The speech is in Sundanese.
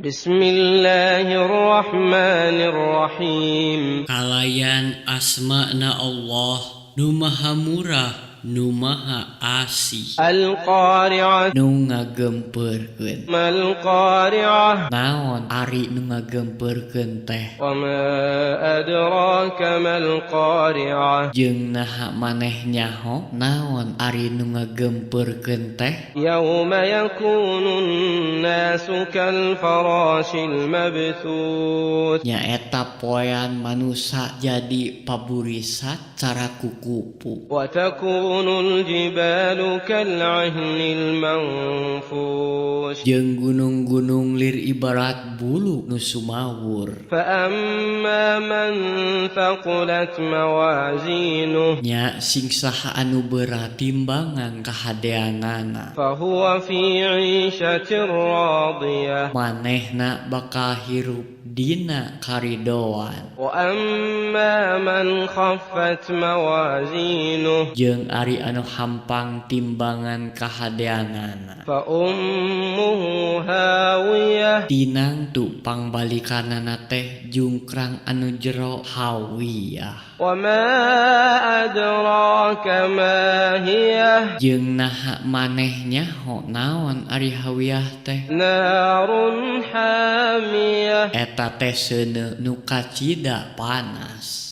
Bismillahirrahmanirrahim. Kalayan asmana Allah nu maha murah nu maha asih. Al-Qari'ah. Nu ngagemperkeun. Mal-Qari'ah. Naon ari nu ngagemperkeun teh? Wa ma adraka mal-Qari'ah. Jeung naha maneh nyaho naon ari nu ngagemperkeun teh? Yauma yakunun nasu kal farashil mabthuth. Nyaeta poean manusa jadi paburisat cara kukupu. Wa takunul jibalu kal 'ihnil manfush. Jeung gunung-gunung lir ibarat bulu nu sumawur. Fa amma man thaqulat mawazinuh. Nya sing saha anu berat timbangan kahadeanana. Fa huwa fi 'ishatin radiyah. Manehna bakal hirup dina karidoan. Wa amma man khaffat mawazinuh. Jeung ari anu hampang timbangan kahadeanana. Fa ummuhu hawiyah. Tinangtu pangbalikanana teh jungkrang anu jero hawiyah. Wa ma adraka ma hiyah. Jeung naha maneh nyaho naon ari hawiyah teh? Narun hamiyah. Eta teh seuneu nu kacida panas.